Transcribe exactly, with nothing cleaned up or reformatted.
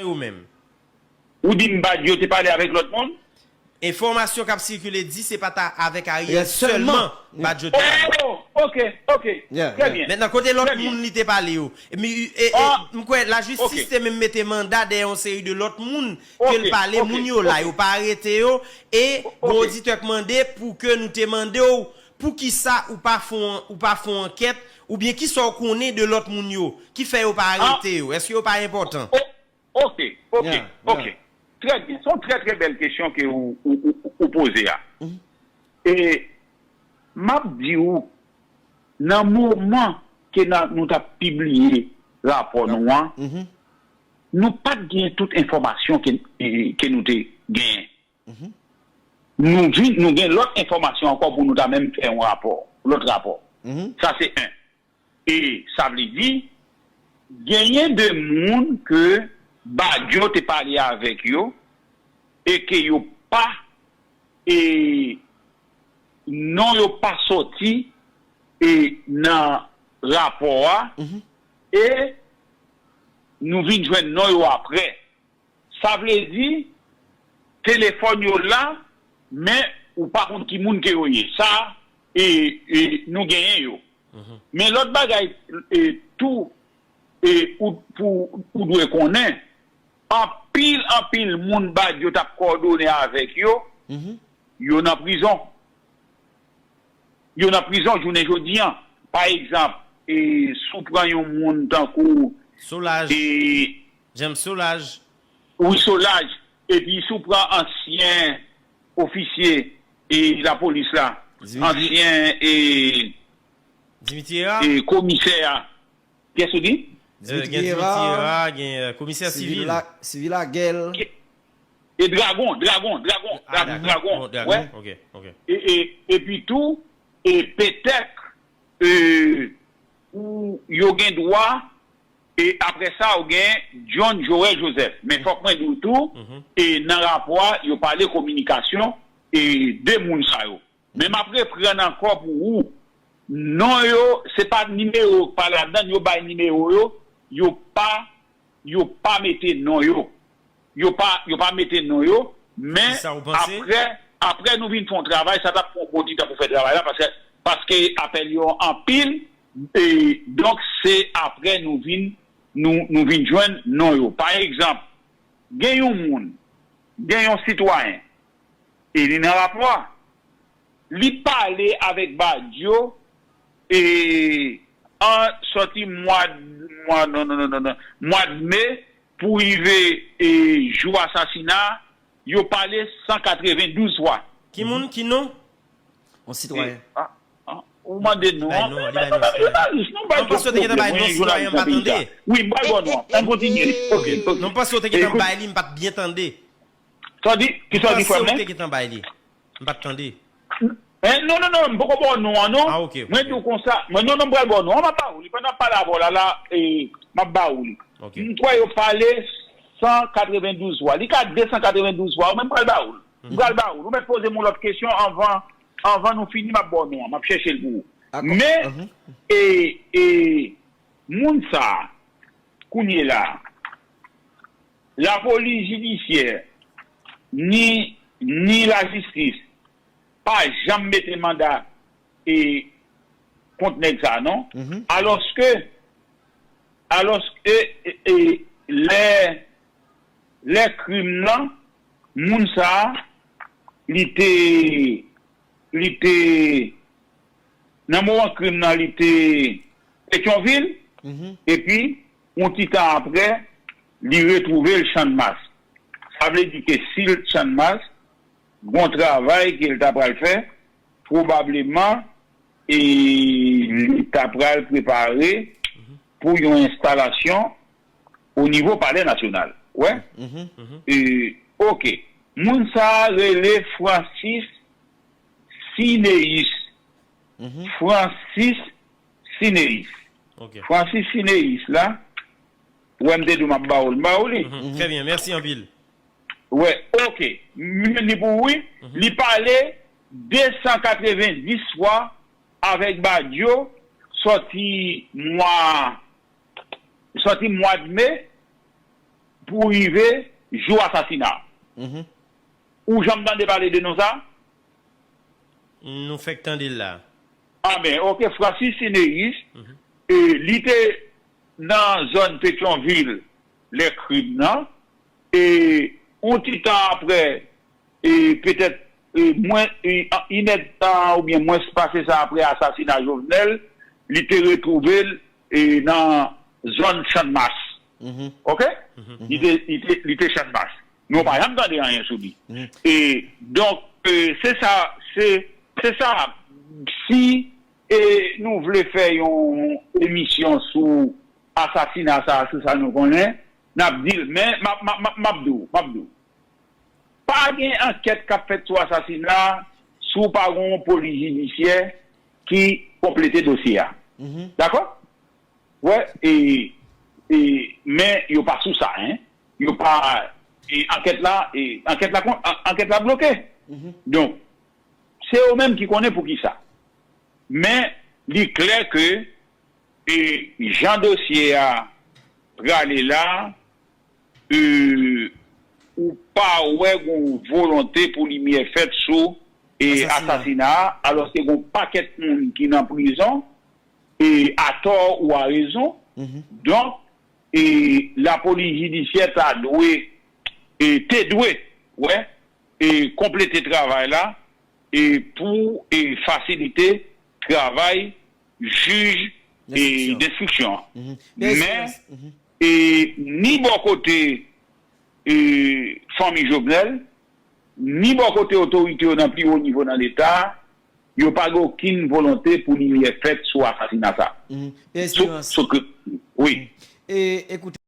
Yo menm. Ou di m Badio te pale avèk lòt moun? Enfòmasyon k ap sikile di se pa ta avèk Ariel sèlman Badio te pale. Oh, ok, ok. Trè byen. Mentnan, kote lòt moun li te pale yo? M kwè lajistis te menm mete manda dèyè yon seri de lòt moun ke l pale, moun yo la, yo pa arete yo, e gen oditè k mande pou ke nou te mande w poukisa ou pa fè yon, ou pa fè yon ankèt, oubyen kisa w konnen de lòt moun yo, ki fè yo pa arete yo? Èske yo pa enpòtan? Ok, ok, ok. Trè byen. Se yon trè, trè bèl kesyon ke ou, ou, ou, ou poze a. E m ap di ou, nan moman ke n a, nou t ap pibliye rapò nou an, nou pa t gen tout enfòmasyon ke, e, ke nou te genyen. Nou vin, nou gen lòt enfòmasyon ankò pou nou ta menm fè yon rapò, lòt rapò. Sa se en. E sa vle di, genyen de moun ke Badio te pale avèk yo e ke yo pa, e non yo pa sòti, e nan rapò a, e nou vin jwenn non yo apre. Sa vle di, telefòn yo la, men ou pa konn ki moun ke yo ye. Sa, e, e, nou genyen yo. Men lòt bagay, e, tou, e, ou, pou, ou dwe konnen, anpil, anpil moun Badio t ap kowòdone avèk yo, yo nan prizon. Yo nan prizon jounen jodi an. Pa egzanp, e, si w pran yon moun tankou, Solaj. E, James Solaj. Wi, Solaj. Epi si w pran ansyen ofisye, e, lapolis la, Dimitri, ansyen, e, Dimitri Herard. E, komisè a, kiyès ou di? Dimitri Herard, gen, e, komisè sivil. Sivil Agel. E Dragon, Dragon, Dragon, Dragon, Dragon, wè. E, e, epi tou, e petèt, e, ou, yo gen dwa, e apre sa, ou gen John Joël Joseph. Men fòk mwen di w tou, e nan rapò a, yo pale kominikasyon, e de moun sa yo. Men m ap reprann ankò pou ou. Non yo, se pa nimewo k pa ladan, yo bay nimewo yo, yo pa, yo pa mete non yo. Yo pa, yo pa mete non yo, men apre, apre nou vin fè yon travay, sa t ap pran yon bon ti tan pou fè travay la, paske, paske apèl yo anpil, e donk se apre nou vin, nou, nou vin jwenn non yo. Pa egzanp, gen yon moun, gen yon sitwayen, e li nan rapò a, li pale avèk Badio, e an sòti mwa, mwa, non, non, non, non, non, mwa de me pou rive, e jou asasina, yo pale san katrevendouz fwa. Ki moun, ki non? Yon sitwayen. E, a, a, ou mande non an. Li bay non, li bay non. Jounalis, nou bay twòp pwoblèm, wi, jounalis nan peyi sa. Wi, m bay bon non an. Ann kontinye. Ok, ok. Non, m panse w te gentan bay li, m pa t byen tande. Sa w di? Kisa w di, frè m? M panse w te gentan bay li. M pa t tande. Eh, non, non, non, m poko ba w non an, non. Ah, ok, ok. Mwen di w konsa, mwen, non, non, m pral ba w non an, m ap ba ou li. Pandan m ap pale avè w la, la, e, m ap ba ou li. Ok. M kwè yo pale san katrevendouz fwa. Li ka de san katrevendouz fwa, mwen m pral ba ou l. M pral ba ou l. Ou mèt poze m yon lòt kesyon anvan, anvan nou fini, m ap ba w non an. M ap chèche l pou ou. Dakò. Men, e, e, moun sa a, kounye la a, lapolis jidisyè, ni, ni lajistis, pa janm mete manda, e, kont nèg sa a, non. Alòske, alòske, e, e, lè, lè krim nan, moun sa a, li te, li te, nan moman krim nan, li te Petyonvil, epi, yon ti tan apre, li retwouve l Channmas. Sa vle di ke si l Channmas, gon travay ke l ta pral fè, pwobableman, e li ta pral prepare pou yon enstalasyon o nivo Palè Nasyonal. Wè? E, ok. Moun sa a rele Francis Sineus. Francis Sineus. Ok. Francis Sineus la, ou wè m te di w m ap ba ou l, m ba ou li. Trè byen, mèsi anpil. Wè, ok. M li pou ou, wi. Li pale de san katrevenndis fwa avèk Badio, sòti mwa, sòti mwa de me, pou rive jou asasina. Mhm. Ou janm tande pale de non sa? Nou fèk tande l la. Amen. Ok, Francis Cinéus, e, li te nan zòn Petyonvil lè krim nan. E yon ti tan apre, e, petèt, e, mwen, e, inèdtan oubyen mwens pase sa apre asasina Jovenel, li te retwouve l, e, nan zòn Channmas. Ok? Li te, li te, li te Channmas. Men w pa janm tande anyen sou li. E, donk, e, se sa, se, se sa, si, e, nou vle fè yon emisyon sou asasina sa, sou sa nou konnen, n ap di l, men m ap, m ap, m ap, m ap di w, m ap di w. Pa gen ankèt k ap fèt sou asasina si w pa gen yon polis jidisyè ki konplete dosye a. Dakò? Wè, e, e, men yo pa sou sa, en. Yo pa, e, ankèt la, e, ankèt la, ankèt la bloke. Donk, se yo menm ki konnen poukisa. Men, li klè ke, e, jan dosye a prale la, e, ou pa wè gon volonte pou limyè fèt sou, e, asasina a, alòske gon pakèt moun ki nan prizon, e, atò ou arezon. Donk, e, lapolis jidisyè ta dwe, e, te dwe, wè, e, konplete travay la, e, pou, e, fasilite travay jij, e, denstriksyon an. Men, e, ni bò kote, e, fanmi Jovenel, ni bò kote otorite yo nan pi wo nivo nan Leta, yo pa gen okenn volonte pou limyè fèt sou asasina sa. Sou, sou ke, wi. E, ekoute,